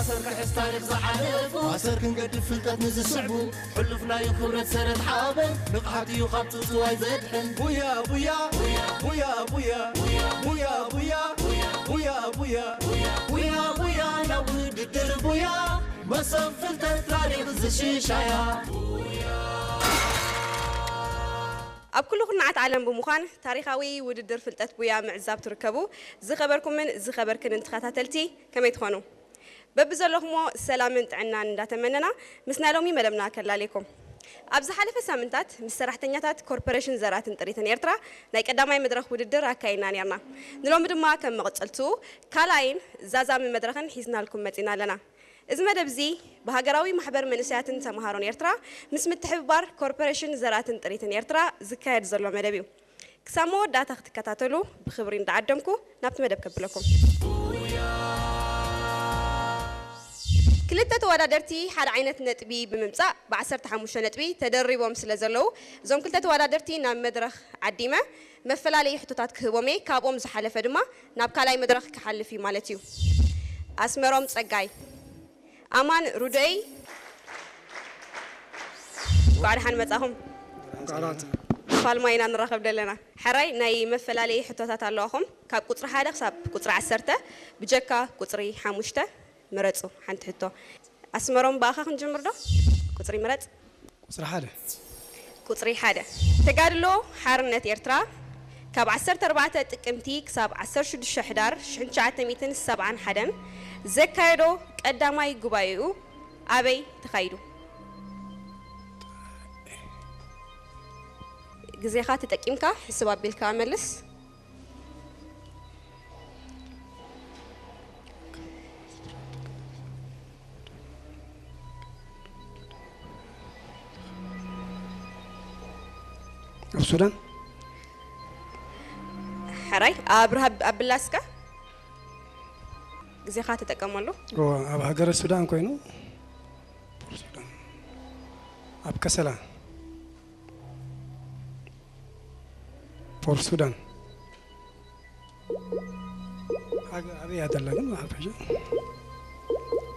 ሰርክሕስ ታሪኽ ዝሓለፉ ኣሰር ክንገድፍ ፍልጠት ንዝስዕቡ ሕሉፍ ናይ ክብረት ሰረት ሓበን ንቕሓት እዩ ካብ ጽውጽዋይ ዘድሕን ቡያ ቡያ ቡያ ቡያ ቡያ ቡያ ቡያ ቡያ ቡያ ቡያ ቡያ ቡያ ናብ ውድድር ቡያ መሶብ ፍልጠት ታሪኽ ዝሽሻያ ኣብ ኩሉ ኩርናዓት ዓለም ብምዃን ታሪኻዊ ውድድር ፍልጠት ቡያ ምዕዛብ ትርከቡ ዝኸበርኩምን ዝኸበርክንን ተኸታተልቲ ከመይ ትኾኑ? በብዘለኹሞ ሰላምን ጥዕናን እንዳተመነና ምስ ናይ ሎሚ መደብና ከላልየኩም። ኣብ ዝሓለፈ ሳምንታት ምስ ሰራሕተኛታት ኮርፖሬሽን ዘራትን ጥሪትን ኤርትራ ናይ ቀዳማይ መድረኽ ውድድር ኣካይድና ነርና። ንሎሚ ድማ ከም መቐጸልትኡ ካልኣይን ዛዛሚ መድረኽን ሒዝናልኩም መጺና ኣለና። እዚ መደብ እዚ ብሃገራዊ ማሕበር መንእሰያትን ተምሃሮን ኤርትራ ምስ ምትሕብባር ኮርፖሬሽን ዘራትን ጥሪትን ኤርትራ ዝካየድ ዘሎ መደብ እዩ። ክሳብ መወዳእታ ክትከታተሉ ብኽብሪ እንዳዓደምኩ ናብቲ መደብ ከብለኩም። ክልተ ተወዳደርቲ ሓደ ዓይነት ነጥቢ ብምምጻእ ብ15 ነጥቢ ተደሪቦም ስለ ዘለዉ እዞም ክልተ ተወዳደርቲ ናብ መድረኽ ዓዲመ መፈላለዪ ሕቶታት ክህቦም እየ። ካብኦም ዝሓለፈ ድማ ናብ ካልኣይ መድረኽ ክሓልፍ እዩ ማለት እዩ። ኣስመሮም ጸጋይ፣ ኣማን ሩደይ፣ እንኳዕ ደሓን መጻኹም። ቃላት ፋልማ ኢና ንራኸብ ዘለና። ሕራይ ናይ መፈላለዪ ሕቶታት ኣለዋኹም። ካብ ቁጽሪ ሓደ ክሳብ ቁጽሪ ዓሰርተ ብጀካ ቁጽሪ ሓሙሽተ ምረጹ። ሓንቲ ሕቶ ኣስመሮም ብኣኻ ክንጅምር ዶ? ቁጽሪ ምረጽ። ቁጽሪ ሓደ። ቁጽሪ ሓደ። ተጋድሎ ሓርነት ኤርትራ ካብ ዓሰርተ ኣርባዕተ ጥቅምቲ ክሳብ ዓሰርተ ሽዱሽተ ሕዳር ሽሕን ትሽዓተ ሚእትን ሰብዓን ሓደን ዘካየዶ ቀዳማይ ጉባኤኡ ኣበይ ተኻይዱ? ግዜኻ ተጠቂምካ ሕስብ ኣቢልካ መልስ። ኣብ ሱዳን። ሕራይ ኣብ ረሃብ ኣብ ብላስካ ግዜኻ ተጠቀመሉ። እዎ፣ ኣብ ሃገረ ሱዳን ኮይኑ ሱዳን ኣብ ከሰላ ፖርት ሱዳን። ኣበይ እያ ዘላ ግን?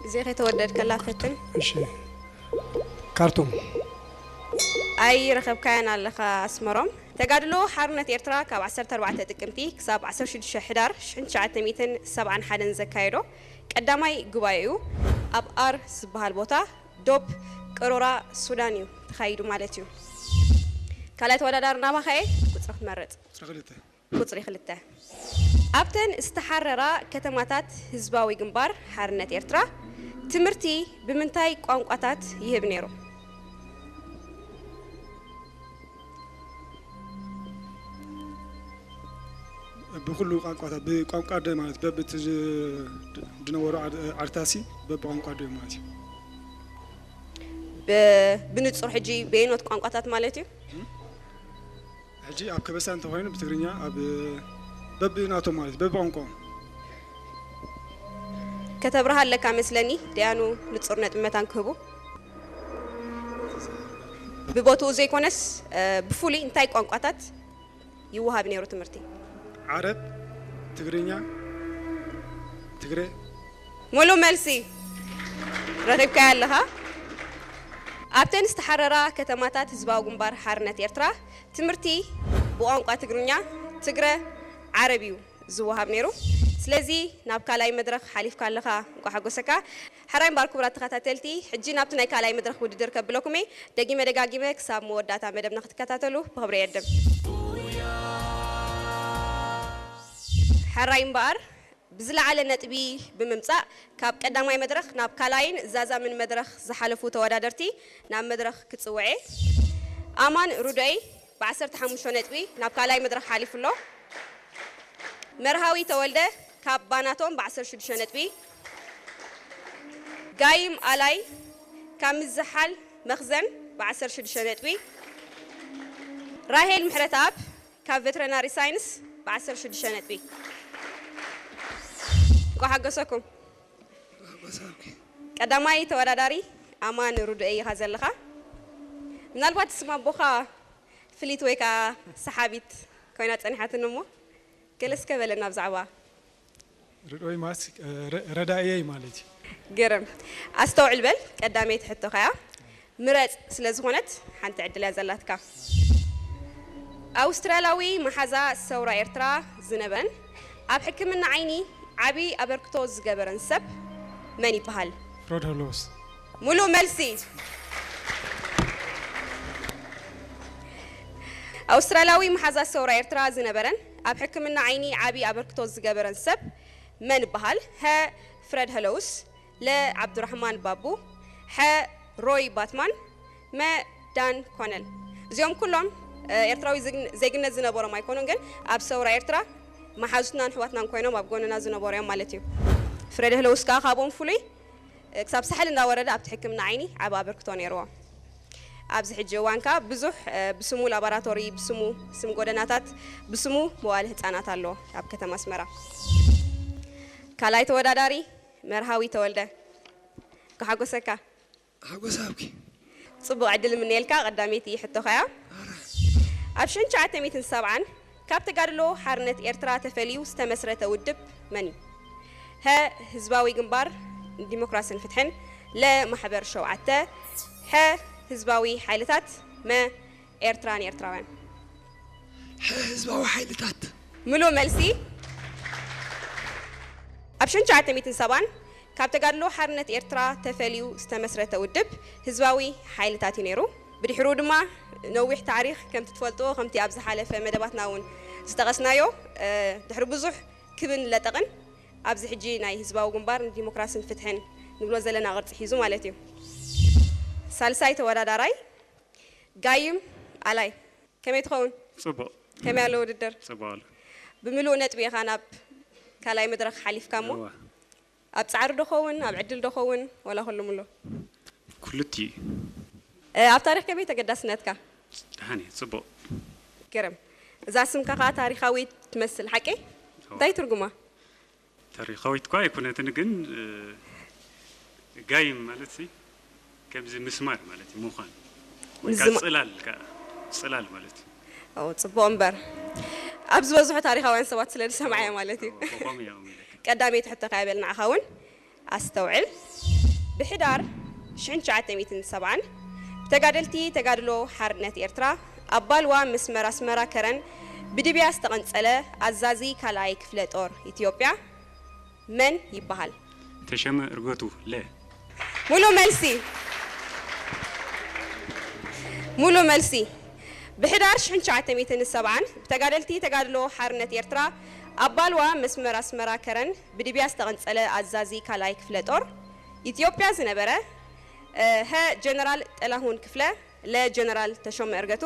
ግዜ ከይተወደድከላ ፈትን። እሺ። ካርቱም። ኣይረኸብካያን ኣለኻ ኣስመሮም። ተጋድሎ ሓርነት ኤርትራ ካብ ዓሰርተ ኣርባዕተ ጥቅምቲ ክሳብ ዓሰርተ ሽዱሽተ ሕዳር ሽሕን ትሽዓተ ሚእትን ሰብዓን ሓደን ዘካየዶ ቀዳማይ ጉባኤኡ ኣብ ኣር ዝበሃል ቦታ ዶብ ቀሮራ ሱዳን እዩ ተኻይዱ ማለት እዩ። ካልኣይ ተወዳዳሪ ናባኻ እየ፣ ቁጽሪ ክትመርጽ። ቁጽሪ ክልተ። ቁጽሪ ክልተ። ኣብተን ዝተሓረራ ከተማታት ህዝባዊ ግንባር ሓርነት ኤርትራ ትምህርቲ ብምንታይ ቋንቋታት ይህብ ነይሩ? ብኩሉ ቋንቋታት፣ ብቋንቋ ደ ማለት በብቲ ዝ-፣ ድ-፣ ድነበሩ ዓድ-፣ ዓድታሲ በብቋንቋ ደ ማለት እዩ። ብ-፣ ብንጹር ሕጂ በየኖት ቋንቋታት ማለት እዩ? ሕጂ ኣብ ከበሳ እንተኾይኑ ብትግርኛ፣ ኣብ በብናቶም ማለት በብቋንቋኦም። ከተብርሃ ኣለካ መስለኒ፣ ደያኑ ንጹር ነጥቢ መታን ክህቡ። ብቦትኡ ዘይኮነስ፣ እ፣ ብፍሉይ እንታይ ቋንቋታት ይወሃብ ነይሩ ትምህርቲ? ዓረብ፣ ትግርኛ፣ ትግረ። ሙሉእ መልሲ ረኺብካዮ ኣለኻ። ኣብተን ዝተሓረራ ከተማታት ህዝባዊ ግንባር ሓርነት ኤርትራ ትምህርቲ ብቋንቋ ትግርኛ፣ ትግረ፣ ዓረብ እዩ ዝወሃብ ነይሩ። ስለዚ ናብ ካልኣይ መድረኽ ሓሊፍካ ኣለኻ፣ እንቋዕ ሓጎሰካ። ሕራይ እምበኣር ክቡራት ተኸታተልቲ፣ ሕጂ ናብቲ ናይ ካልኣይ መድረኽ ውድድር ከብለኩም እየ። ደጊመ ደጋጊመ ክሳብ መወዳእታ መደብና ክትከታተሉ ብኽብሪ የዕድም። ሕራይ እምበኣር ብዝለዓለ ነጥቢ ብምምጻእ ካብ ቀዳማይ መድረኽ ናብ ካልኣይን ዛዛምን መድረኽ ዝሓለፉ ተወዳደርቲ ናብ መድረኽ ክጽውዕ እየ። ኣማን ሩደይ ብ15 ነጥቢ ናብ ካልኣይ መድረኽ ሓሊፉ ኣሎ። መርሃዊ ተወልደ ካብ ባናቶም ብ16 ነጥቢ፣ ጋይም ኣላይ ካብ ምዝሓል መኽዘን ብ16 ነጥቢ፣ ራሄል ምሕረተኣብ ካብ ቬተሪናሪ ሳይንስ ብ16 ነጥቢ። እንኳዕ ሓጎሰኩም። ቀዳማይ ተወዳዳሪ ኣማን ሩድእ ኢኻ ዘለኻ። ምናልባት ስም ኣቦኻ ፍሊት ወይ ከዓ ሰሓቢት ኮይና ጸኒሓትኒ እሞ፣ ገለ እስከ በለና ብዛዕባ። ርድኦይ ማለት ረ- ረዳእየይ ማለት እዩ። ግርም። ኣስተውዕል በል፣ ቀዳመይቲ ሕቶኻ እያ። ምረጽ ስለ ዝኾነት ሓንቲ ዕድል እያ ዘላትካ። ኣውስትራልያዊ መሓዛ ሰውራ ኤርትራ ዝነበረን ኣብ ሕክምና ዓይኒ ዓቢ ኣበርክቶ ዝገበረን ሰብ መን ይበሃል? ፍረድ ሆሎስ። ሙሉእ መልሲ። ኣውስትራልያዊ መሓዛ ሰውራ ኤርትራ ዝነበረን ኣብ ሕክምና ዓይኒ ዓቢ ኣበርክቶ ዝገበረን ሰብ መን ይበሃል? ሀ፣ ፍረድ ሀለውስ፣ ለ፣ ዓብዱራህማን ባቡ፣ ሐ፣ ሮይ ባትማን፣ መ፣ ዳን ኮነል። እዚኦም ኩሎም ኤርትራዊ ዜግነት ዝነበሮም ኣይኮኑን፣ ግን ኣብ ሰውራ ኤርትራ መሓዙትናን ኣሕዋትናን ኮይኖም ኣብ ጎንና ዝነበሩ እዮም ማለት እዩ። ፍረድ ሀለውስ ከዓ ካብኦም ፍሉይ ክሳብ ሳሕል እንዳወረደ ኣብቲ ሕክምና ዓይኒ ዓቢ ኣበርክቶ ነይርዎ። ኣብዚ ሕጂ እዋን ከዓ ብዙሕ ብስሙ ላቦራቶሪ፣ ብስሙ ስም ጎደናታት፣ ብስሙ መዋእለ ህፃናት ኣሎ ኣብ ከተማ ኣስመራ። ካልኣይ ተወዳዳሪ መርሃዊ ተወልደ፣ ክሓጎሰካ። ሓጎስ ኣብኪ። ፅቡቕ ዕድል ምንየልካ። ቀዳመይቲ ሕቶኻ እያ። ኣብ ሽሕን ትሽዓተ ሚእትን ሰብዓን ካብ ተጋድሎ ሓርነት ኤርትራ ተፈልዩ ዝተመስረተ ውድብ መን እዩ? ሀ፣ ህዝባዊ ግንባር ዲሞክራስን ፍትሕን፣ ለ፣ ማሕበር ሸውዓተ፣ ሐ፣ ህዝባዊ ሓይልታት፣ መ፣ ኤርትራ ንኤርትራውያን። ሕዝባዊ ሓይልታት። ምሉእ መልሲ። ኣብ ሽሕን ትሽዓተ ሚእትን ሰብዓን ካብ ተጋድሎ ሓርነት ኤርትራ ተፈልዩ ዝተመስረተ ውድብ ህዝባዊ ሓይልታት እዩ ነይሩ። ብድሕሩ ድማ ነዊሕ ታሪኽ ከምቲ ትፈልጥዎ፣ ከምቲ ኣብ ዝሓለፈ መደባትና እውን ዝጠቐስናዮ፣ ድሕሪ ብዙሕ ክብን ለጠቕን ኣብዚ ሕጂ ናይ ህዝባዊ ግንባር ንዲሞክራስን ፍትሕን ንብሎ ዘለና ቅርፂ ሒዙ ማለት እዩ። ሳልሳይ ተወዳዳራይ ጋይም ኣላይ፣ ከመይ ትኸውን? ፅቡቕ። ከመይ ኣሎ ውድድር? ፅቡቕ ኣሎ። ብምሉእ ነጥቢ ኢኻ ናብ ካልኣይ መድረኽ ሓሊፍካ እሞ፣ እዋ። ኣብ ፃዕሪ ዶ ኸውን፣ ኣብ ዕድል ዶ ኸውን፣ ወላ ኩሉም ኣሎ? ክልቲኡ። እ፣ ኣብ ታሪኽ ከመይ ተገዳስነትካ? ደሓን እየ፣ ፅቡቕ። ግርም። እዛ ስምካ ከዓ ታሪኻዊት ትመስል፣ ሓቂ? እንታይ ትርጉማ? ታሪኻዊት እኳ ኣይኮነትን፣ ግን እ፣ ጋይም ማለት ሲ ከምዚ ምስማር ማለት እዩ፣ ምዃን ወይ ከዓ ምዝማ- ፅላል ከዓ፣ ፅላል ማለት እዩ። ኦ፣ ፅቡቕ እምበር ኣብ ዝበዝሑ ታሪኻውያን ሰባት ስለ ዝሰምዓዮ ማለት እዩ። ኦ፣ ብኸምኡ እዮም ኢለካ። ቀዳመይቲ ሕቶ ከኣ በል ንዓኻ እውን ኣስተውዕል። ብሕዳር ሽሕን ትሽዓተ ሚእትን ሰብዓን ብተጋደልቲ ተጋድሎ ሓርነት ኤርትራ ኣብ ባልዋ መስመር ኣስመራ ከረን ብድብያ ዝተቐንጸለ ኣዛዚ ካልኣይ ክፍለ ጦር ኢትዮጵያ መን ይበሃል? ተሸመ እርገቱ፣ ለ። ሙሉ መልሲ። ሙሉ መልሲ። ብሕዳር ሽሕን ትሽዓተ ሚእትን ሰብዓን ብተጋደልቲ ተጋድሎ ሓርነት ኤርትራ ኣብ ባልዋ መስመር ኣስመራ ከረን ብድብያ ዝተቐንጸለ ኣዛዚ ካልኣይ ክፍለ ጦር ኢትዮጵያ ዝነበረ፣ ሀ፣ ጀነራል ጥላሁን ክፍለ፣ ለ፣ ጀነራል ተሾመ እርገቱ፣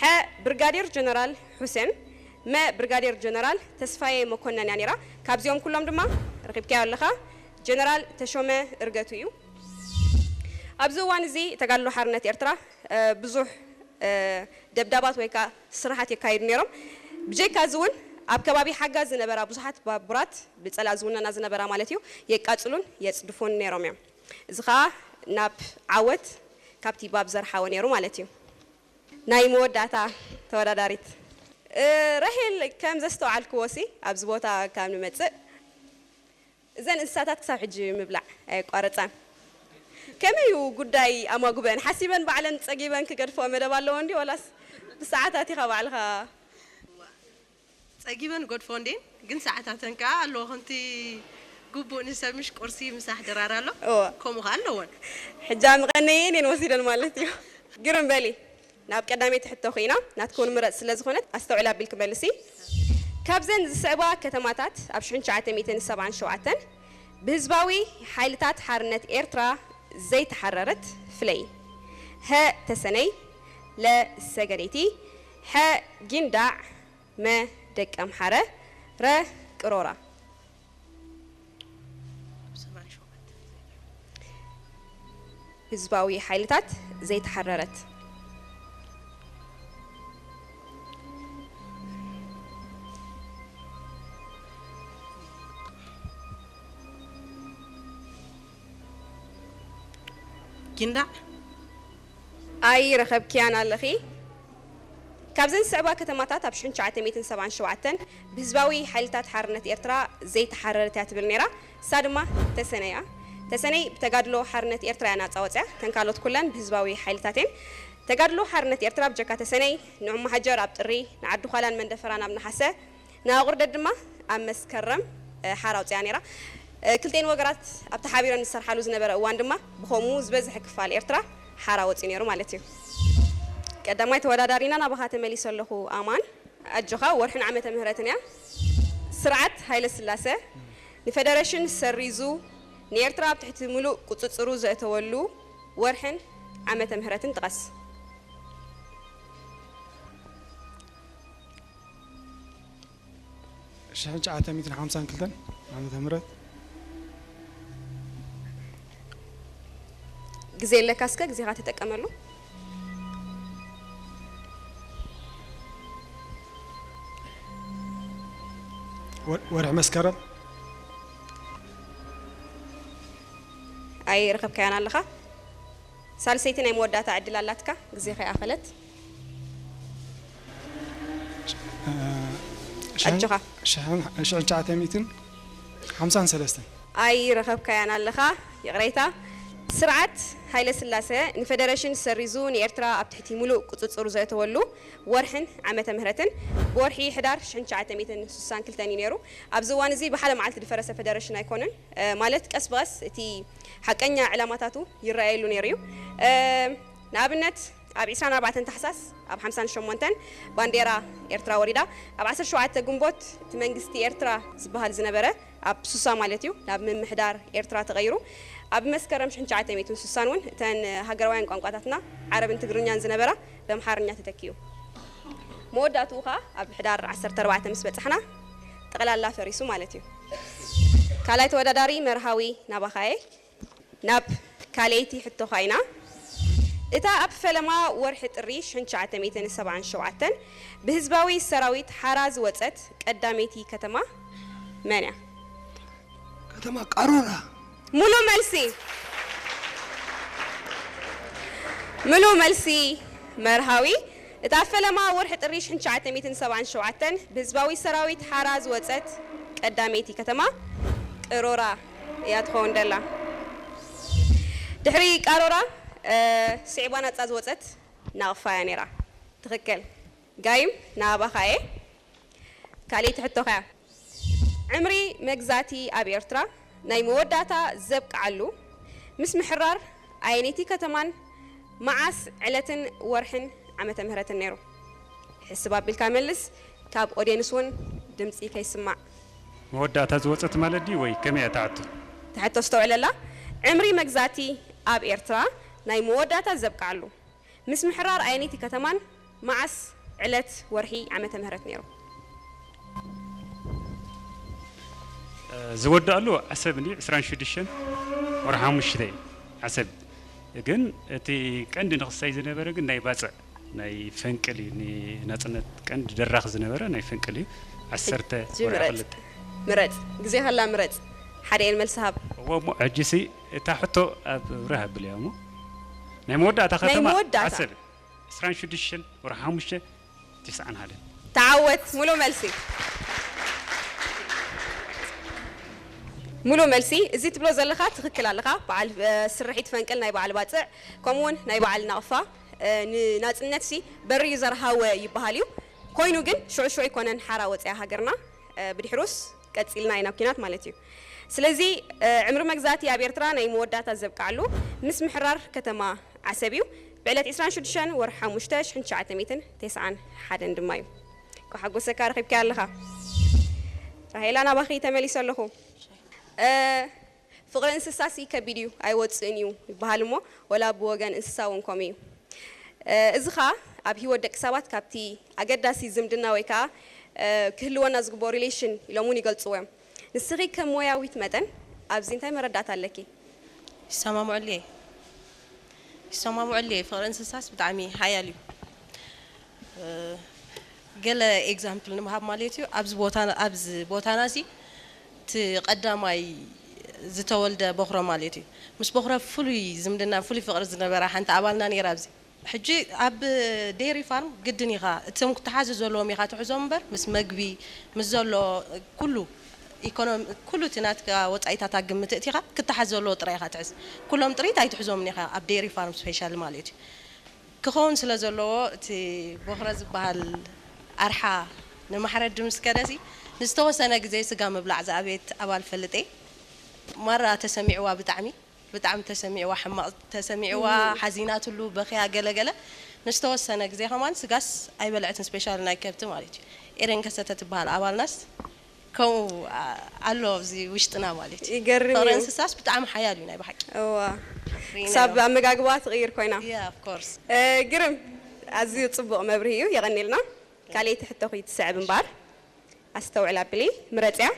ሐ፣ ብርጋዴር ጀነራል ሑሴን፣ መ፣ ብርጋዴር ጀነራል ተስፋዬ መኮነን እያ ነይራ። ካብዚኦም ኩሎም ድማ ረኺብካዮ ኣለኻ፣ ጀነራል ተሾመ እርገቱ እዩ። ኣብዚ እዋን እዚ ተጋድሎ ሓርነት ኤርትራ፣ እ፣ ብዙሕ፣ እ፣ ደብዳባት ወይ ከዓ ስራሓት የካይዱ ነይሮም። ብጀካ እዚ እውን ኣብ ከባቢ ሓጋ ዝነበራ ብዙሓት ባቡራት ብፀላእ ዝውነና ዝነበራ ማለት እዩ፣ የቃፅሉን የፅድፉን ነይሮም እዮም። እዚ ከዓ ናብ ዓወት ካብቲ ባብ ዘርሓወ ነይሩ ማለት እዩ። ናይ መወዳእታ ተወዳዳሪት፣ እ፣ ራሄል፣ ከም ዘስተውዓልክዎ ሲ ኣብዚ ቦታ ካብ ንመፅእ እዘን እንስሳታት ክሳብ ሕጂ ምብላዕ ኣየቋረፃን። ከመይ እዩ ጉዳይ ኣማጉበን? ሓሲበን ባዕለን ፀጊበን ክገድፍኦ መደብ ኣለዎ እንዲ፣ ወላስ ብሰዓታት ኢኻ ባዕልኻ? ፀጊበን ገድፎ እንዴን፣ ግን ሰዓታተን ከዓ ኣለዎ። ከምቲ ግቡእ ንሰብ ምሽ ቁርሲ ምሳሕ ድራር ኣሎ፣ እወ። ከምኡ ከዓ ኣለዎን። ሕጃ ምቐነየን እየን ወሲደን ማለት እዩ። ግርም በሊ፣ ናብ ቀዳመይቲ ሕቶ ኮይና ናትክውን ምረፅ ስለ ዝኾነት ኣስተውዕል ኣቢልክ መልሲ። ካብዘን ዝስዕባ ከተማታት ኣብ ሽሕን ትሽዓተ ሚእትን ሰብዓን ሸውዓተን ብህዝባዊ ሓይልታት ሓርነት ኤርትራ ዘይተሓረረት ፍለይ። ሀ፣ ተሰነይ፣ ለ፣ ሰገነይቲ፣ ሐ፣ ጊንዳዕ፣ መ፣ ደቂ ኣምሓረ፣ ረ፣ ቅሮራ። ህዝባዊ ሓይልታት ዘይተሓረረት። ጊንዳዕ። ኣይረኸብክያን ኣለኺ። ካብዘን ዝስዕባ ከተማታት ኣብ ሽሕን ትሽዓተ ሚእትን ሰብዓን ሸውዓተን ብህዝባዊ ሓይልታት ሓርነት ኤርትራ ዘይተሓረረት እያ ትብል ነይራ። እሳ ድማ ተሰነይ እያ። ተሰነይ ብተጋድሎ ሓርነት ኤርትራ እያ ናጻ ወጽያ። እተን ካልኦት ኩለን ብህዝባዊ ሓይልታት እየን። ተጋድሎ ሓርነት ኤርትራ ብጀካ ተሰነይ ንዑ መሃጀር ኣብ ጥሪ፣ ንዓዲ ዃላን መንደፈራን ኣብ ነሓሰ፣ ንኣቑርደት ድማ ኣብ መስከረም፣ እ፣ ሓራ ኣውጺኣ ነይራ። እ፣ ክልቴን ወገራት ኣብቲ ሓቢረን ዝሰርሓሉ ዝነበረ እዋን ድማ ብኸምኡ ዝበዝሐ ክፋል ኤርትራ ሓራ ወጺኡ ነይሩ ማለት እዩ። ቀዳማይ ተወዳዳሪና ናባኻ ተመሊሰ ኣለኹ ኣማን። ኣጆኻ፣ ወርሕን ዓመተ ምህረትን እያ። ስርዓት ሃይለ ስላሰ ንፈደረሽን ሰሪዙ ንኤርትራ ኣብ ትሕቲ ምሉእ ቁጽጽሩ ዘእተወሉ ወርሕን ዓመተ ምህረትን ጥቀስ። ሽሕን ትሽዓተ ሚእትን ሓምሳን ክልተን ዓመተ ምህረት። ግዜ ኣለካ፣ እስከ ግዜኻ ተጠቀመሉ። ወ- ወርሒ መስከረም። ኣይረኸብካያን ኣለኻ። ሳልሰይቲ ናይ መወዳእታ ዕድል ኣላትካ፣ ግዜኻ ይኣኸለት። እ፣ ኣጆኻ። ሽሕን ሽሕን ትሽዓተ ሚእትን ሓምሳን ሰለስተን። ኣይረኸብካያን ኣለኻ፣ ይቕሬታ። ስርዓት ሃይለ ስላሰ ንፈደረሽን ሰሪዙ ንኤርትራ ኣብ ትሕቲ ሙሉእ ቁጽጽሩ ዘእተወሉ ወርሕን ዓመተ ምህረትን ብወርሒ ሕዳር ሽሕን ትሽዓተ ሚእትን ስሳን ክልተን እዩ ነይሩ። ኣብዚ እዋን እዚ ብሓደ መዓልቲ ዝፈረሰ ፈደረሽን ኣይኮነን። እ፣ ማለት ቀስ ብቐስ እቲ ሓቀኛ ዕላማታቱ ይረኣየሉ ነይሩ እዩ። እ፣ ንኣብነት ኣብ ዕስራን ኣርባዕተን ታሕሳስ ኣብ ሓምሳን ሸሞንተን ባንዴራ ኤርትራ ወሪዳ፣ ኣብ ዓሰርተ ሸውዓተ ግንቦት እቲ መንግስቲ ኤርትራ ዝበሃል ዝነበረ ኣብ ሱሳ ማለት እዩ ናብ ምምሕዳር ኤርትራ ተቐይሩ። ኣብ መስከረም ሽሕን ትሽዓተ ሚእትን ስሳን እውን እተን ሃገራውያን ቋንቋታትና ዓረብን ትግርኛን ዝነበራ ብኣምሓርኛ ተተኪኡ። መወዳእትኡ ኸኣ ኣብ ሕዳር ዓሰርተ ኣርባዕተ ምስ በጻሕና ጠቕላላ ፈሪሱ ማለት እዩ። ካልኣይ ተወዳዳሪ መርሃዊ ናባኻየ። ናብ ካልኣይቲ ሕቶኻ ኢና። እታ ኣብ ፈለማ ወርሒ ጥሪ ሽሕን ትሽዓተ ሚእትን ሰብዓን ሸውዓተን ብህዝባዊ ሰራዊት ሓራ ዝወጸት ቀዳመይቲ ከተማ መን እያ? ከተማ ቃሮራ። ሙሉ መልሲ፣ ሙሉ መልሲ መርሃዊ። እታ ኣብ ፈለማ ወርሒ ጥሪ ሽሕን ትሽዓተ ሚእትን ሰብዓን ሸውዓተን ብህዝባዊ ሰራዊት ሓራ ዝወጸት ቀዳመይቲ ከተማ ቅሮራ እያ ትኸውን ደላ። ድሕሪ ቃሮራ፣ እ፣ ስዒባ ናጻ ዝወጸት ናቕፋ እያ ነይራ። ትኽክል። ጋይም ናባኻ እየ። ካልኣይቲ ሕቶኻ እያ። ዕምሪ መግዛእቲ ኣብ ኤርትራ ናይ መወዳእታ ዘብቅዓሉ ምስ ምሕራር ኣየነይቲ ከተማን መዓስ ዕለትን ወርሕን ዓመተ ምህረትን ነይሩ? ሕስብ ኣቢልካ መልስ፣ ካብ ኦድየንስ እውን ድምፂ ከይስማዕ። መወዳእታ ዝወፀት ማለት ድዩ ወይ ከመይ እያ ትሓቶ? ትሕቶ ኣስተውዕለላ። ዕምሪ መግዛእቲ ኣብ ኤርትራ ናይ መወዳእታ ዘብቅዓሉ ምስ ምሕራር ኣየነይቲ ከተማን መዓስ ዕለት ወርሒ ዓመተ ምህረት ነይሩ? ዝወዳእሉ ዓሰብ እንዲ ዕስራን ሽዱሽተን ወርሒ ሓሙሽተ እዩ ዓሰብ። ግን እቲ ቀንዲ ንኽሳይ ዝነበረ ግን ናይ ባፅዕ ናይ ፈንቅል እዩ። ንናፅነት ቀንዲ ደራኺ ዝነበረ ናይ ፈንቅል እዩ። ዓሰርተ ሕጂ ወርሒ ምረጽ። ክልተ። ምረጽ። ግዜ ከላ ምረጽ። ሓደ እየን መልሲ ሃብ። እዎ እሞ ሕጂ ሲ እታ ሕቶ ኣብ ብርህ ኣብልያ እሞ ናይ መወዳእታ ናይ ከተማ መወዳእታ። ዓሰብ ዕስራን ሽዱሽተን ወርሒ ሓሙሽተ ትስዓን ሓደን። ተዓወት። ሙሉ መልሲ። ሙሉ መልሲ። እዚ ትብሎ ዘለኻ ትኽክል ኣለኻ። በዓል፣ እ፣ ስርሒት ፈንቅል ናይ በዓል ባጽዕ፣ ከምኡውን ናይ በዓል ናቕፋ፣ እ፣ ንናጽነት ሲ በሪ እዩ ዘርሃወ ይበሃል እዩ። ኮይኑ ግን ሽዑ ሽዑ ኣይኮነን ሓራ ወፅያ ሃገርና፣ እ፣ ብድሕሩስ ቀፂልና ኢና ኲናት ማለት እዩ። ስለዚ፣ እ፣ ዕምሪ መግዛእቲ ኣብ ኤርትራ ናይ መወዳእታ ዘብቅዓሉ ምስ ምሕራር ከተማ ዓሰብ እዩ። ብዕለት ዕስራን ሽዱሽተን ወርሒ ሓሙሽተ ሽሕን ትሽዓተ ሚእትን ተስዓን ሓደን ድማ እዩ። እንኳዕ ሓጎሰካ፣ ረኺብካያ ኣለኻ። ራሄላ፣ ናባኺ ተመሊሰ ኣለኹ። እ፣ ፍቕሪ እንስሳሲ ከቢድ እዩ፣ ኣይወፅእን እዩ ይበሃል እሞ፣ ወላ ብወገን እንስሳ እውን ከምኡ እዩ። እ፣ እዚ ኸኣ ኣብ ህይወት ደቂ ሰባት ካብቲ ኣገዳሲ ዝምድና ወይ ከኣ፣ እ፣ ክህልወና ዝግብኦ ሪሌሽን ኢሎም እውን ይገልፅዎ እዮም። ንስኺ ከም ሞያዊት መጠን ኣብዚ እንታይ መረዳእታ ኣለኪ? ይሰማምዑሉ እየ። ይሰማምዑሉ እየ። ፍቕሪ እንስሳስ ብጣዕሚ ሓያል እዩ። እ፣ ገለ ኤግዛምፕል ንምሃብ ማለት እዩ። ኣብዚ ቦታ፣ ኣብዚ ቦታና እዚ እቲ ቀዳማይ ዝተወልደ በኹረ ማለት እዩ። ምስ በኹረ ፍሉይ ዝምድና፣ ፍሉይ ፍቕሪ ዝነበራ ሓንቲ ኣባልና ነይራ ኣብዚ። ሕጂ ኣብ ዴሪ ፋርም ግድን ኢኻ፣ እቶም ክተሓዙ ዘለዎም ኢኻ ትሕዞም እምበር፣ ምስ መግቢ፣ ምስ ዘሎ ኩሉ ኢኮኖሚ፣ ኩሉ እቲ ናትካ ወጻኢታት ኣብ ግምት እቲኻ ክተሓዝ ዘለዎ ጥራይ ኢኻ ትሕዝ። ኩሎም ጥሪት ኣይትሕዞምን ኢኻ ኣብ ዴሪ ፋርም ስፔሻል ማለት እዩ። ክኸውን ስለ ዘለዎ እቲ ቦኽረ ዝበሃል ኣርሓ ንማሕረዲ ምስ ከደሲ ንዝተወሰነ ግዜ ስጋ ምብላዕ ዝኣበየት ኣባል ፈልጥ እየ። ማራ ተሰሚዕዋ ብጣዕሚ። ብጣዕሚ ተሰሚዕዋ፣ ሕማቕ ተሰሚዕዋ፣ ሓዚናትሉ፣ በኽያ፣ ገለ ገለ። ንዝተወሰነ ግዜ ከማን ስጋስ ኣይበልዐትን፣ ስፔሻል ናይ ከብቲ ማለት እዩ። ኤደን ከሰተ ትበሃል ኣባልናስ ከምኡ ኣሎ ኣብዚ ውሽጥና ማለት እዩ። ይገርም እዩ። ፍቕሪ እንስሳስ ብጣዕሚ ሓያል እዩ ናይ ብሓቂ። እዋ። ክሳብ ኣመጋግባ ትቕይር ኮይና። Yeah, of course። ግርም፣ ኣዝዩ ጽቡቕ መብርሂ እዩ፣ የቐኔልና። ካልኣይቲ ሕቶኺ ትስዕብ እምበኣር። ኣስተውዕል ኣብሊ፣ ምረጽያ።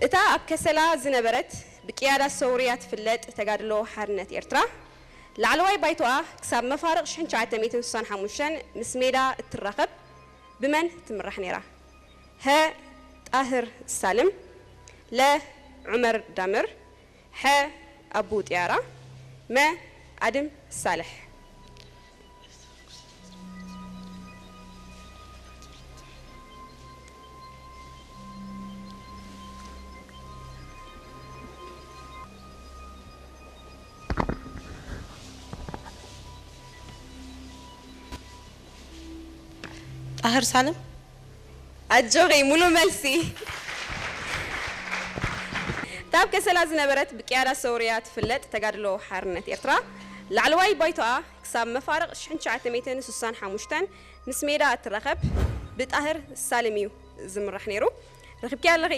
እታ ኣብ ከሰላ ዝነበረት ብቅያዳ ሰውርያ ትፍለጥ ተጋድሎ ሓርነት ኤርትራ፣ ላዕለዋይ ባይቶኣ ክሳብ መፋርቕ ሽሕን ትሽዓተ ሚእትን ስሳን ሓሙሽተን ምስ ሜዳ እትራኸብ ብመን ትምራሕ ነይራ? ሀ፣ ጣህር ሳልም፣ ለ፣ ዑመር ዳምር፣ ሐ፣ ኣቡ ጥያራ፣ መ፣ ኣድም ሳልሕ። ጣህር ሳልም። ኣጆኺ፣ ሙሉ መልሲ። እታ ኣብ ከሰላ ዝነበረት ብቅያዳ ሰውርያ ትፍለጥ ተጋድሎ ሓርነት ኤርትራ፣ ላዕለዋይ ባይቶኣ ክሳብ መፋርቕ ሽሕን ትሽዓተ ሚእትን ስሳን ሓሙሽተን ምስ ሜዳ እትራኸብ ብጣህር ሳልም እዩ ዝምራሕ ነይሩ። ረኺብኪ ኣለኺ።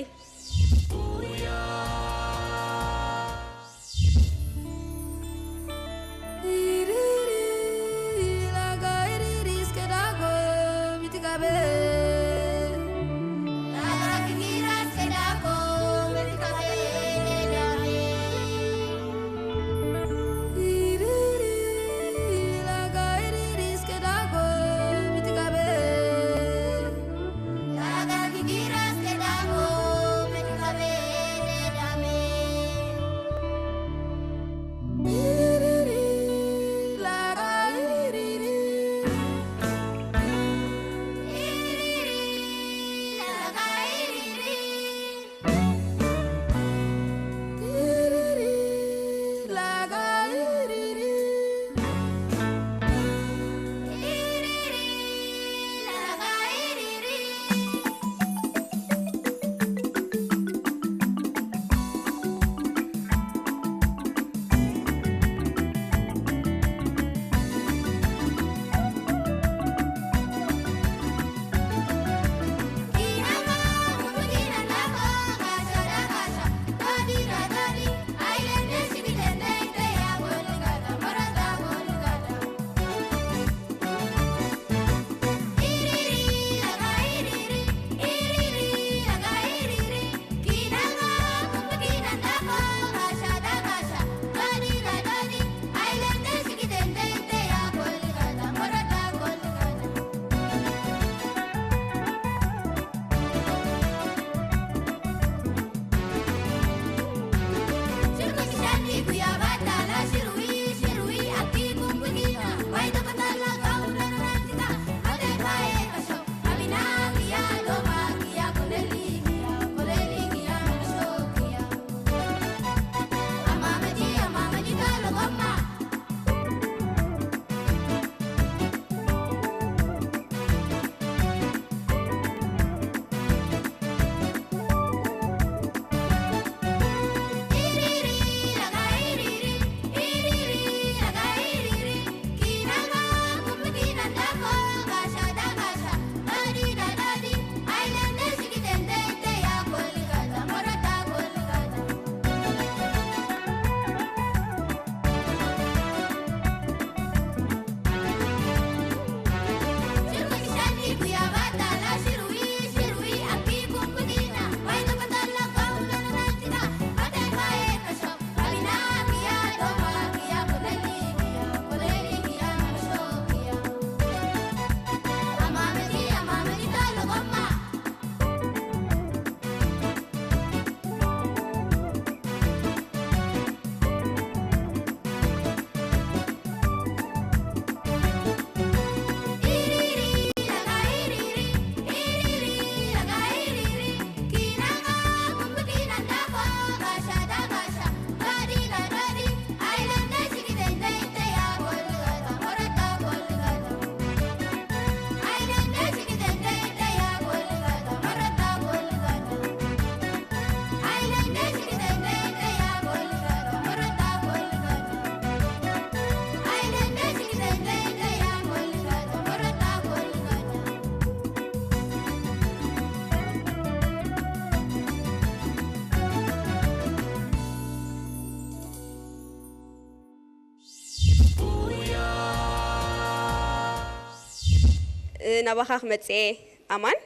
ናባኻ ክመጽእ እየ ኣማን።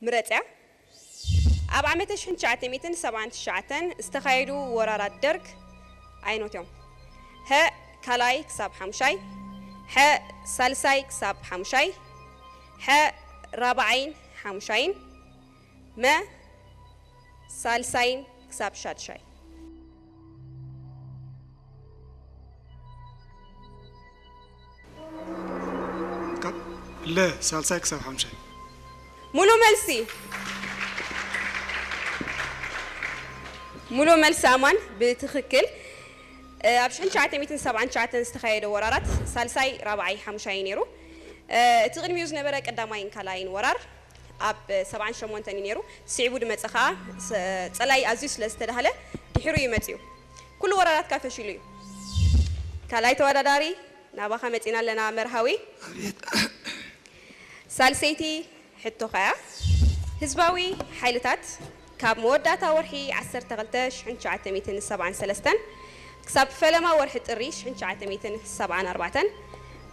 ምረጽያ። ኣብ ዓመተ ሽሕን ትሽዓተ ሚእትን ሰብዓን ትሽዓተን ዝተኻየዱ ወራራት ደርግ ኣይኖት እዮም። ሀ ካልኣይ ክሳብ ሓሙሻይ፣ ሐ ሳልሳይ ክሳብ ሓሙሻይ፣ ሐ ራብዓይን ሓሙሻይን፣ መ ሳልሳይን ክሳብ ሻድሻይ። ካብ ለ ሳልሳይ ክሳብ ሓምሻይ። ሙሉ መልሲ። ሙሉ መልሲ ኣማን ብትኽክል። ኣብ ሽሕን ትሽዓተ ሚእትን ሰብዓን ትሽዓተን ዝተኻየደ ወራራት ሳልሳይ፣ ራብዓይ፣ ሓሙሻይ ነይሩ። እቲ ቅድሚኡ ዝነበረ ቀዳማይን ካልኣይን ወራር ኣብ ሰብዓን ሸሞንተን እዩ ነይሩ። ስዒቡ ድመፀ ከዓ ጸላኢ ኣዝዩ ስለ ዝተዳህለ ድሒሩ እዩ መፂኡ። ኩሉ ወራራትካ ፈሺሉ እዩ። ካልኣይ ተወዳዳሪ ናባኻ መፂና ኣለና መርሃዊ። ሳልሰይቲ ሕቶኻ እያ። ህዝባዊ ሓይልታት ካብ መወዳእታ ወርሒ ዓሰርተ ክልተ ሽሕን ትሽዓተ ሚእትን ሰብዓን ሰለስተን ክሳብ ፈለማ ወርሒ ጥሪ ሽሕን ትሽዓተ ሚእትን ሰብዓን ኣርባዕተን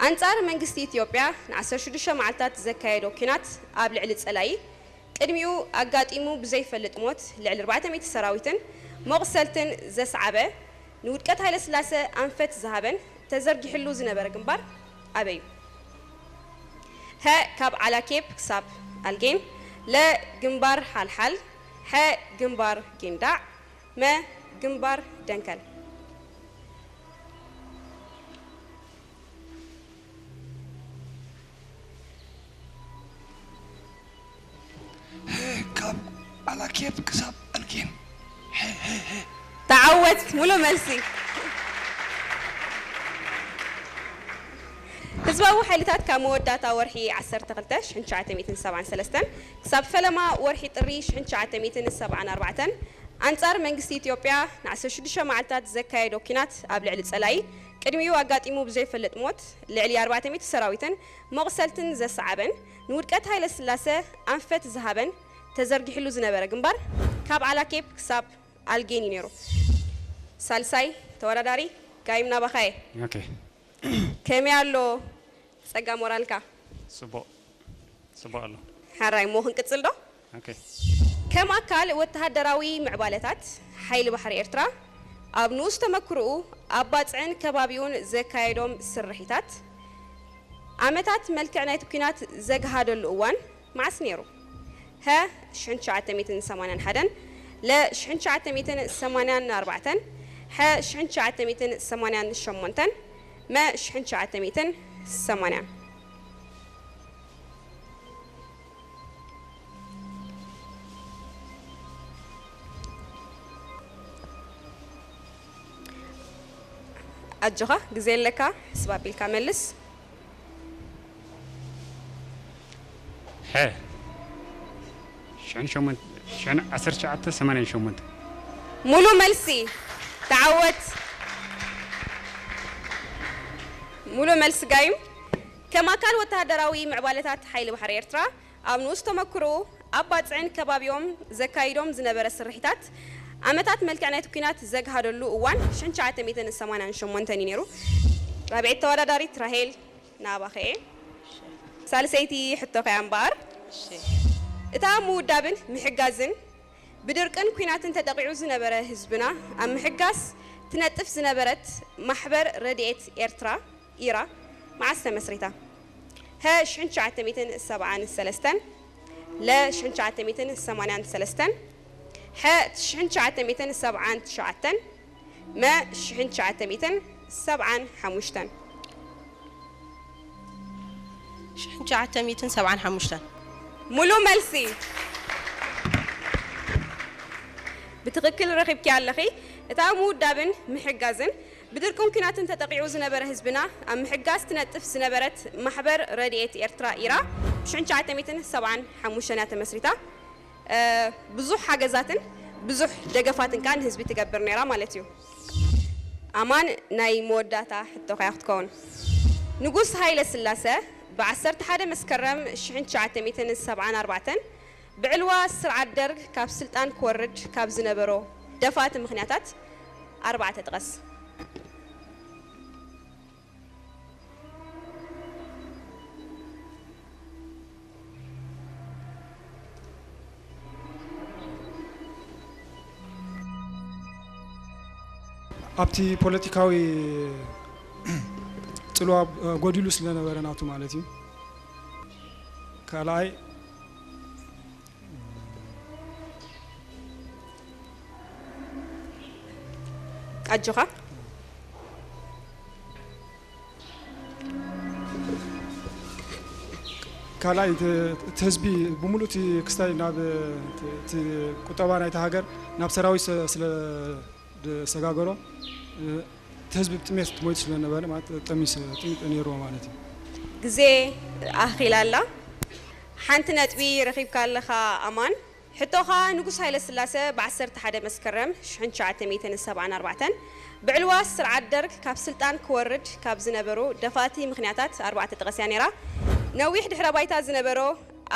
ኣንጻር መንግስቲ ኢትዮጵያ ንዓሰርተ ሽዱሽተ መዓልታት ዘካየዶ ኲናት ኣብ ልዕሊ ጸላኢ ቅድሚኡ ኣጋጢሙ ብዘይፈልጥ ሞት ልዕሊ ኣርባዕተ ሚእቲ ሰራዊትን መቑሰልትን ዘስዓበ ንውድቀት ሃይለስላሰ ኣንፈት ዝሃበን ተዘርጊሕሉ ዝነበረ ግንባር ኣበይ እዩ? ሀ ካብ ዓላኬፕ ክሳብ ኣልጌን፣ ለ ግንባር ሓልሓል፣ ሐ ግንባር ጊንዳዕ፣ መ ግንባር ደንከል። ካብ ዓላኬፕ ክሳብ ኣልጌን። ተዓወት ሙሉ መልሲ። ህዝባዊ ሓይልታት ካብ መወዳእታ ወርሒ ዓሰርተ ክልተ ሽሕን ትሽዓተ ሚእትን ሰብዓን ሰለስተን ክሳብ ፈለማ ወርሒ ጥሪ ሽሕን ትሽዓተ ሚእትን ሰብዓን ኣርባዕተን ኣንጻር መንግስቲ ኢትዮጵያ ንዓሰርተ ሽዱሽተ መዓልታት ዘካየዶ ኲናት ኣብ ልዕሊ ጸላኢ ቅድሚኡ ኣጋጢሙ ብዘይፈልጥ ሞት ልዕሊ ኣርባዕተ ሚእቲ ሰራዊትን መቑሰልትን ዘሰዓበን ንውድቀት ሃይለስላሰ ኣንፈት ዝሃበን ተዘርጊሕሉ ዝነበረ ግንባር ካብ ዓላኬፕ ክሳብ ኣልጌን እዩ ነይሩ። ሳልሳይ ተወዳዳሪ ጋይም ናባኻየ። ኦኬ። ከመይ ኣሎ ጸጋ ሞራልካ? ጽቡቕ ጽቡቕ ኣሎ። ሓራይ እሞ ክንቅጽል ዶ? ኦኬ። ከም ኣካል ወተሃደራዊ ምዕባለታት ሓይሊ ባሕሪ ኤርትራ ኣብ ንኡስ ተመክሮኡ ኣብ ባጽዕን ከባቢኡን ዘካየዶም ስርሒታት ኣመታት መልክዕ ናይቲ ኲናት ዘግሃደሉ እዋን መዓስ ነይሩ? ሀ ሽሕን ትሽዓተ ሚእትን ሰማንያን ሓደን፣ ለ ሽሕን ትሽዓተ ሚእትን ሰማንያን ኣርባዕተን፣ ሐ ሽሕን ትሽዓተ ሚእትን ሰማንያን ሸሞንተን፣ መ ሽሕን ትሽዓተ ሚእትን ሰማንያን። ኣጆኻ ግዜ ኣለካ፣ ሕስብ ኣቢልካ መልስ። ሐ ሽሕን ሸሞንተ ሽሕን ዓሰርተ ትሽዓተ ሰማንያን ሸሞንተ። ሙሉ መልሲ ተዓወት። ሙሉ መልሲ ጋይም። ከም ኣካል ወተሃደራዊ ምዕባለታት ሓይሊ ባሕሪ ኤርትራ ኣብ ንኡስ ተመክሮኡ ኣብ ባጽዕን ከባቢኦም ዘካይዶም ዝነበረ ስርሒታት ኣመታት መልክዕ ናይቲ ኲናት ዘግሃደሉ እዋን ሽሕን ትሽዓተ ሚእትን ሰማንያን ሸሞንተን እዩ ነይሩ። ራብዐይቲ ተወዳዳሪት ራሄል ናባኸ እየ። ሳልሰይቲ ሕቶኸ እያ እምበኣር። እታ ምውዳብን ምሕጋዝን ብድርቅን ኲናትን ተጠቒዑ ዝነበረ ህዝብና ኣብ ምሕጋዝ ትነጥፍ ዝነበረት ማሕበር ረድኤት ኤርትራ ኢራ መዓስ ተመስሪታ? ሀ ሽሕን ትሽዓተ ሚእትን ሰብዓን ሰለስተን፣ ለ ሽሕን ትሽዓተ ሚእትን ሰማንያን ሰለስተን፣ ሐ ሽሕን ትሽዓተ ሚእትን ሰብዓን ትሽዓተን፣ መ ሽሕን ትሽዓተ ሚእትን ሰብዓን ሓሙሽተን። ሽሕን ትሽዓተ ሚእትን ሰብዓን ሓሙሽተን። ሙሉ መልሲ ብትኽክል ረኺብኪ ኣለኺ። እታ ምውዳብን ምሕጋዝን ብድርቅን ኲናትን ተጠቒዑ ዝነበረ ህዝብና ኣብ ምሕጋዝ ትነጥፍ ዝነበረት ማሕበር ረድኤት ኤርትራ ኢራ ሽሕን ትሽዓተ ሚእትን ሰብዓን ሓሙሽተን እያ ተመስሪታ። ብዙሕ ሓገዛትን ብዙሕ ደገፋትን ከኣ ንህዝቢ ትገብር ነይራ ማለት እዩ። ኣማን ናይ መወዳእታ ሕቶኻ እያ ክትከውን። ንጉስ ሃይለ ስላሰ ብ ዓሰርተ ሓደ መስከረም ሽሕን ትሽዓተ ሚእትን ሰብዓን ኣርባዕተን ብዕልዋ ስርዓት ደርግ ካብ ስልጣን ክወርድ ካብ ዝነበሮ ደፋእቲ ምኽንያታት ኣርባዕተ ጥቀስ። ኣብቲ ፖለቲካዊ ጽልዋ ጎዲሉ ስለነበረ ናቱ ማለት እዩ። ካልኣይ ኣጆኻ። ካልኣይ እቲ ህዝቢ ብምሉእ እቲ ክስታይ ናብ እቲ ቁጠባ ናይቲ ሃገር ናብ ሰራዊት ስለ ዝሰጋገሮ እቲ ህዝቢ ብጥሜት ሞይቱ ስለነበረ ማለት ጠሚስ ጥሚት ነይርዎ ማለት እዩ። ግዜ ኣኺላ ኣላ። ሓንቲ ነጥቢ ረኺብካ ኣለኻ ኣማን። ሕቶኻ ንጉስ ሃይለ ስላሰ ብ ዓሰርተ ሓደ መስከረም ሽሕን ትሽዓተ ሚእትን ሰብዓን ኣርባዕተን ብዕልዋ ስርዓት ደርግ ካብ ስልጣን ክወርድ ካብ ዝነበሩ ደፋእቲ ምኽንያታት ኣርባዕተ ጠቐስ እያ ነይራ። ነዊሕ ድሕረ ባይታ ዝነበሮ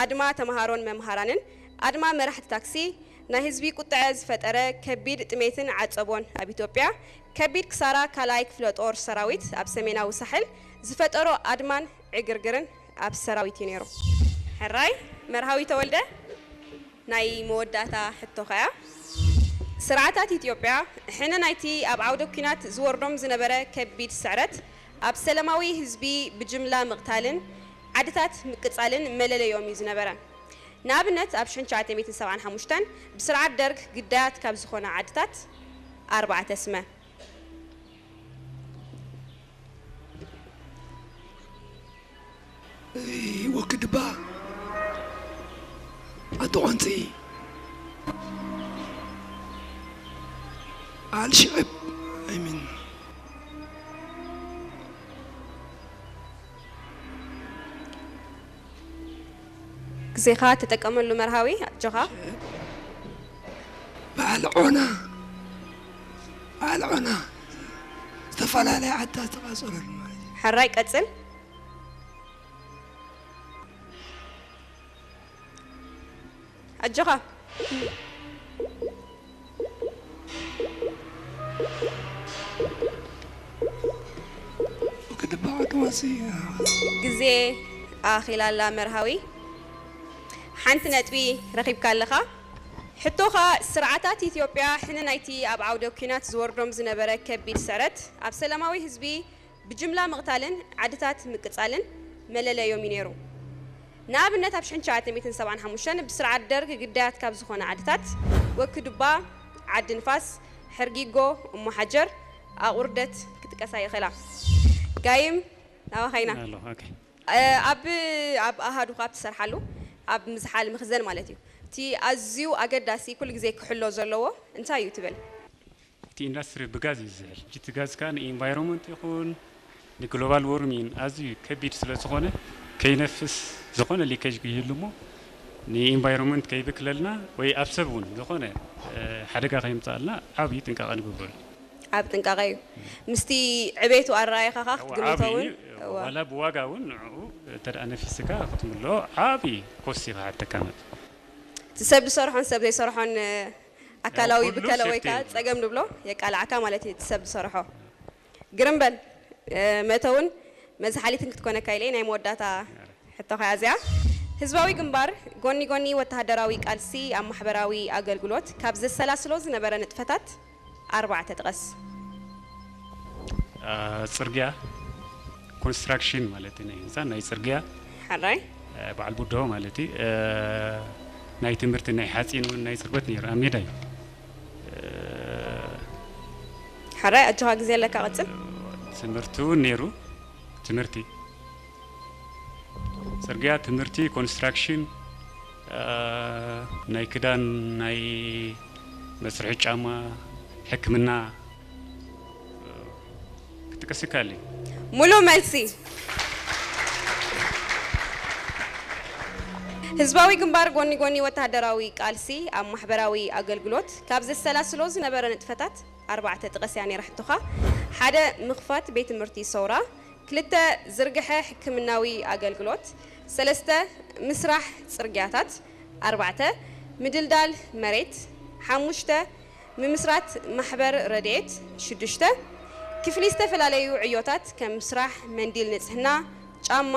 ኣድማ ተምሃሮን መምሃራንን ኣድማ መራሕቲ ታክሲ ናይ ህዝቢ ቁጥዐ ዝፈጠረ ከቢድ ጥሜትን ዓጸቦን ኣብ ኢትዮጵያ ከቢድ ክሳራ ካልኣይ ክፍለ ጦር ሰራዊት ኣብ ሰሜናዊ ሳሕል ዝፈጠሮ ኣድማን ዕግርግርን ኣብ ሰራዊት እዩ ነይሩ። ሕራይ መርሃዊ ተወልደ ናይ መወዳእታ ሕቶኻ እያ። ስርዓታት ኢትዮጵያ ሕነ ናይቲ ኣብ ዓውደ ኲናት ዝወርዶም ዝነበረ ከቢድ ስዕረት ኣብ ሰለማዊ ህዝቢ ብጅምላ ምቕታልን ዓድታት ምቅጻልን መለለዮም እዩ ዝነበረ። ንኣብነት ኣብ ሽሕን ትሽዓተ ሚእትን ሰብዓን ሓሙሽተን ብስርዓት ደርግ ግዳያት ካብ ዝኾና ዓድታት ኣርባዕተ ስመ። ወክድባ፣ ዓዲ ቆንፂ፣ ኣልሽዕብ ኣይሚን ግዜኻ ተጠቀመሉ መርሃዊ ኣጆኻ። በዓል ዖና በዓል ዖና ዝተፈላለያ ዓድታት ዝተቓፀለሉ ማለት እዩ። ሕራይ ቀፅል ኣጆኻ። ክድባቕ ድማ ግዜ ኣኺላላ መርሃዊ ሓንቲ ነጥቢ ረኺብካ ኣለኻ። ሕቶኻ ስርዓታት ኢትዮጵያ ሕነ ናይቲ ኣብ ዓውደ ኲናት ዝወርዶም ዝነበረ ከቢድ ስዕረት ኣብ ሰላማዊ ህዝቢ ብጅምላ ምቕታልን ዓድታት ምቅጻልን መለለዮም እዩ ነይሩ። ንኣብነት ኣብ ሽሕን ትሽዓተ ሚእትን ሰብዓን ሓሙሽተን ብስርዓት ደርግ ግዳያት ካብ ዝኾና ዓድታት ወክዱባ፣ ዓዲ ንፋስ፣ ሕርጊጎ፣ እሞ ሓጀር፣ ኣቑርደት ክጥቀሳ ይኽእላ። ጋይም ናባኻ ኢና። ኣሎ ኦኬ ኣብ ኣብ ኣሃዱኻ ኣብ ትሰርሓሉ ኣብ ምዝሓል ምኽዘን ማለት እዩ። እቲ ኣዝዩ ኣገዳሲ ኩሉ ግዜ ክሕሎ ዘለዎ እንታይ እዩ ትብል? እቲ ኢንዳስትሪ ብጋዝ እዩ ዝዝሕል ሕጂ እቲ ጋዝ ከዓ ንኢንቫይሮንመንት ይኹን ንግሎባል ዎርሚን ኣዝዩ ከቢድ ስለ ዝኾነ ከይነፍስ ዝኾነ ሊኬጅ ይህሉ እሞ ንኢንቫይሮንመንት ከይብክለልና ወይ ኣብ ሰብ እውን ዝኾነ ሓደጋ ከይምፃልና ዓብዪ ጥንቃቐ ንግበረሉ። ዓብ ጥንቃቐ እዩ። ምስቲ ዕቤቱ ኣረኣይኻኻ ክትግምቶ እውን ዋላ ብዋጋ እውን ንዕኡ እንተ ነፊስካ ክትምልኦ ዓብዪ ኮስት ይክሓተካ ማለት እዩ። እቲ ሰብ ዝሰርሖን ሰብ ዘይሰርሖን ኣካላዊ ኩሉ ብከለ ወይ ሴፍቲ ከዓ እዩ። ፀገም ንብሎ የቃላዕካ ማለት እዩ። እቲ ሰብ ዝሰርሖ ግርም በል። መእተውን መዝሓሊትን ክትኮነካ ኢለ ናይ መወዳእታ ሕቶኻ እያ እዚኣ። ህዝባዊ ግንባር ጎኒ ጎኒ ወተሃደራዊ ቃልሲ ኣብ ማሕበራዊ ኣገልግሎት ካብ ዘሰላስሎ ዝነበረ ንጥፈታት ኣርባዕተ ጥቀስ። ጽርግያ ኮንስትራክሽን ማለት እዩ ናይ ህንፃ ናይ ጽርግያ ሓራይ በዓል ቡድሆ ማለት እዩ። ናይ ትምህርቲ ናይ ሓፂን እውን ናይ ፅርበት ነይሩ ኣብ ሜዳ እዩ። ሓራይ ኣጆኻ ግዜ ኣለካ ቀፅል። ትምህርቲ እውን ነይሩ። ትምህርቲ ጽርግያ፣ ትምህርቲ፣ ኮንስትራክሽን፣ ናይ ክዳን፣ ናይ መስርሒ ጫማ፣ ሕክምና ክጥቀስ ይካል እዩ። ሙሉእ መልሲ። ህዝባዊ ግንባር ጎኒ ጎኒ ወተሃደራዊ ቃልሲ ኣብ ማሕበራዊ ኣገልግሎት ካብ ዘሰላስሎ ዝነበረ ንጥፈታት ኣርባዕተ ጥቀስ እያ ነይራ ሕቶኻ። ሓደ ምኽፋት ቤት ትምህርቲ ሰውራ፣ ክልተ ዝርግሐ ሕክምናዊ ኣገልግሎት፣ ሰለስተ ምስራሕ ጽርግያታት፣ ኣርባዕተ ምድልዳል መሬት፣ ሓሙሽተ ምምስራት ማሕበር ረድኤት፣ ሽዱሽተ ክፍሊ ዝተፈላለዩ ዕዮታት ከም ምስራሕ መንዲል ንጽህና፣ ጫማ፣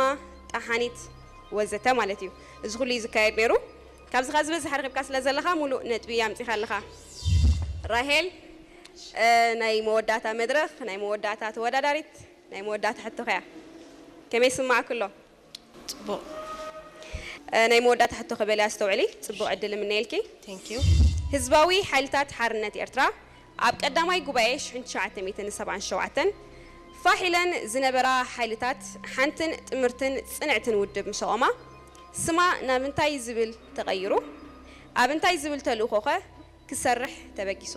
ጠሓኒት ወዘተ ማለት እዩ። እዚ ኩሉ እዩ ዝካየድ ነይሩ። ካብዚ ኸ ዝበዝሕ ረኺብካ ስለ ዘለኻ ሙሉእ ነጥቢ ኣምጺኻ ኣለኻ። ራሄል እ፣ ናይ መወዳእታ መድረኽ፣ ናይ መወዳእታ ተወዳዳሪት፣ ናይ መወዳእታ ሕቶኸያ። ከመይ ይስማዕኩ ኣሎ? ጽቡቕ። እ፣ ናይ መወዳእታ ሕቶ ክበልያ ኣስተውዕሊ። ጽቡቕ ዕድል እምነየልኪ። Thank you። ህዝባዊ ሓይልታት ሓርነት ኤርትራ ኣብ ቀዳማይ ጉባኤ ሽሕን ትሽዓተ ሚእትን ሰብዓን ሸውዓተን ፋሕ ኢለን ዝነበራ ሓይልታት ሓንትን ጥምርትን ጽንዕትን ውድብ ምስ ኣቖማ፣ ስማ ናብ እንታይ ዝብል ተቐይሩ? ኣብ እንታይ ዝብል ተልእኾኸ ክሰርሕ ተበጊሱ?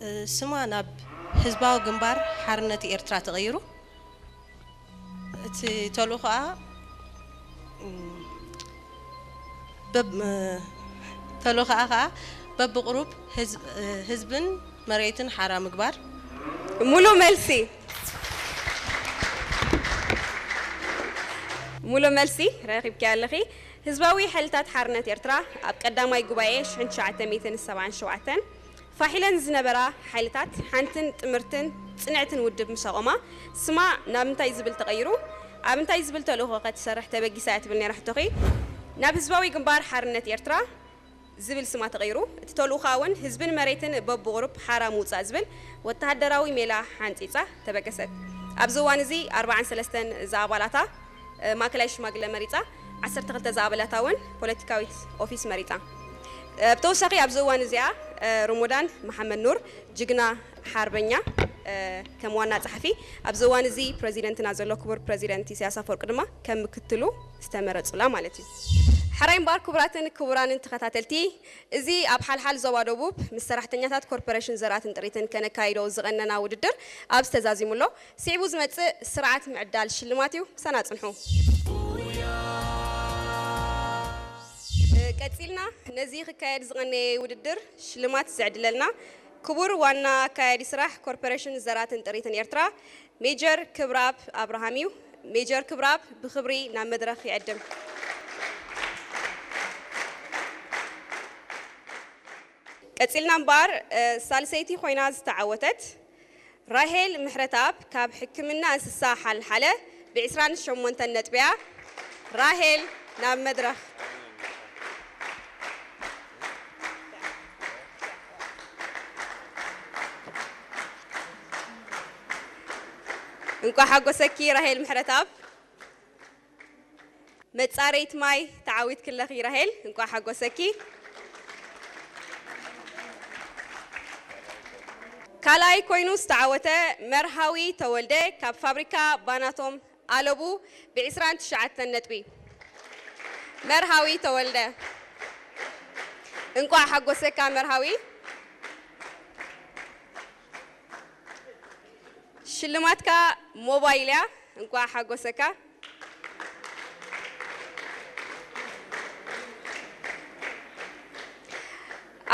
እ፣ ስማ ናብ ህዝባዊ ግንባር ሓርነት ኤርትራ ተቐይሩ። እቲ ተልእኾኣ፣ እም፣ በብ-፣ እ፣ ተልእኾኣ ኸኣ በብቕሩብ ህዝብ-፣ እ፣ ህዝብን መሬትን ሓራ ምግባር። ሙሉ መልሲ፣ ሙሉ መልሲ ረኺብኪ ኣለኺ። ህዝባዊ ሓይልታት ሓርነት ኤርትራ ኣብ ቀዳማይ ጉባኤ ሽሕን ትሽዓተ ሚእትን ሰብዓን ሸውዓተን ፋሕ ኢለን ዝነበራ ሓይልታት ሓንትን ጥምርትን ጽንዕትን ውድብ ምስ ኣቖማ፣ ስማ ናብ እንታይ ዝብል ተቐይሩ? ኣብ እንታይ ዝብል ተልእኾ ከ ትሰርሕ ተበጊሳ እያ ትብል ነይራ ሕቶኺ። ናብ ህዝባዊ ግንባር ሓርነት ኤርትራ ዝብል ስማ ተቐይሩ። እቲ ተልእኾኣ እውን ህዝብን መሬትን በብቑሩብ ሓራ ምውጻእ ዝብል ወተሃደራዊ ሜላ ሓንጺጻ ተበገሰት። ኣብዚ እዋን እዚ ኣርብዓን ሰለስተን ዝኣባላታ፣ እ፣ ማእከላይ ሽማግለ መሪጻ፣ ዓሰርተ ክልተ ዝኣባላታ እውን ፖለቲካዊት ኦፊስ መሪጻ። እ፣ ብተወሳኺ ኣብዚ እዋን እዚኣ፣ እ፣ ሮሞዳን መሓመድ ኑር ጅግና ሓርበኛ፣ እ፣ ከም ዋና ጸሓፊ፣ ኣብዚ እዋን እዚ ፕረዚደንትና ዘሎ ክቡር ፕረዚደንት ኢሳያስ ኣፈወርቂ ድማ ከም ምክትሉ ዝተመረጹላ ማለት እዩ። ሕራይ እምበኣር ክቡራትን ክቡራንን ተኸታተልቲ፣ እዚ ኣብ ሓልሓል ዞባ ደቡብ ምስ ሰራሕተኛታት ኮርፖሬሽን ዘራትን ጥሪትን ከነካይዶ ዝቐነና ውድድር ኣብዚ ተዛዚሙ ኣሎ። ስዒቡ ዝመጽእ ስርዓት ምዕዳል ሽልማት እዩ። ምሳና ጽንሑ። እ፣ ቀጺልና ነዚ ክካየድ ዝቐነየ ውድድር ሽልማት ዘዕድለልና ክቡር ዋና ኣካያዲ ስራሕ ኮርፖሬሽን ዘራትን ጥሪትን ኤርትራ ሜጀር ክብረኣብ ኣብርሃም እዩ። ሜጀር ክብረኣብ ብኽብሪ ናብ መድረኽ ይዕድም። ቀጺልና እምበኣር፣ እ፣ ሳልሰይቲ ኮይና ዝተዓወተት ራሄል ምሕረተኣብ ካብ ሕክምና እንስሳ ሓልሓለ ብዕስራን ሸሞንተን ነጥቢ እያ። ራሄል ናብ መድረኽ። እንቋዕ ሓጎሰኪ ራሄል ምሕረተኣብ። መጻረይት ማይ ተዓዊትኪ ኣለኺ ራሄል፣ እንቋዕ ሓጎሰኪ። ካልኣይ ኮይኑ ዝተዓወተ መርሃዊ ተወልደ ካብ ፋብሪካ ባናቶም ኣለቡ ብዕስራን ትሽዓተን ነጥቢ። መርሃዊ ተወልደ፣ እንቋዕ ሓጎሰካ መርሃዊ። ሽልማትካ ሞባይል እያ። እንቋዕ ሓጎሰካ።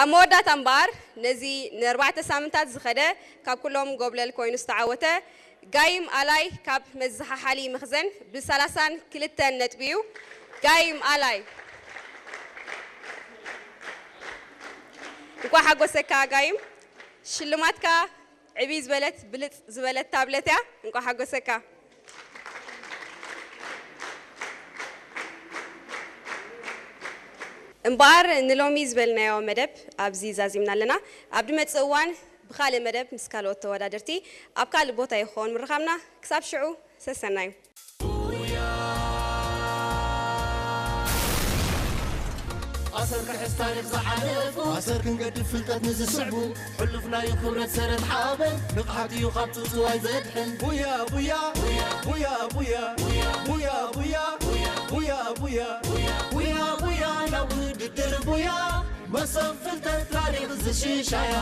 ኣብ መወዳእታ እምበኣር፣ ነዚ ንኣርባዕተ ሳምንታት ዝኸደ ካብ ኩሎም ጎብለል ኮይኑ ዝተዓወተ ጋይም ኣላይ ካብ መዘሓሓሊ መኽዘን ብሰላሳን ክልተን ነጥቢ እዩ። ጋይም ኣላይ፣ እንቋዕ ሓጎሰካ ጋይም። ሽልማትካ ዕብይ ዝበለት ብልጽ ዝበለት ታብለት እያ። እንቋዕ ሓጎሰካ። እምበኣር ንሎሚ ዝበልናዮ መደብ ኣብዚ ዛዚምና ኣለና። ኣብ ድመጽእ እዋን ብኻልእ መደብ ምስ ካልኦት ተወዳደርቲ ኣብ ካልእ ቦታ ይኸውን ምርኻብና። ክሳብ ሽዑ ሰሰናዩ። ኣሰር ክሕዝ ታሪኽ ዝሓለፉ ኣሰር ክንገድፍ ፍልጠት ንዝስዕቡ ሕሉፍ ናዩ ክብረት ሰረት ሓበን ንቕሓት እዩ ካብ ጽውጽዋይ ዘድሕን ቡያ ቡያ ቡያ ቡያ ቡያ ቡያ ቡያ ቡያ ቡያ ቡያ ናብ ውድድር ቡያ መሶብ ፍልጠት ታሪኽ ዝሽሻያ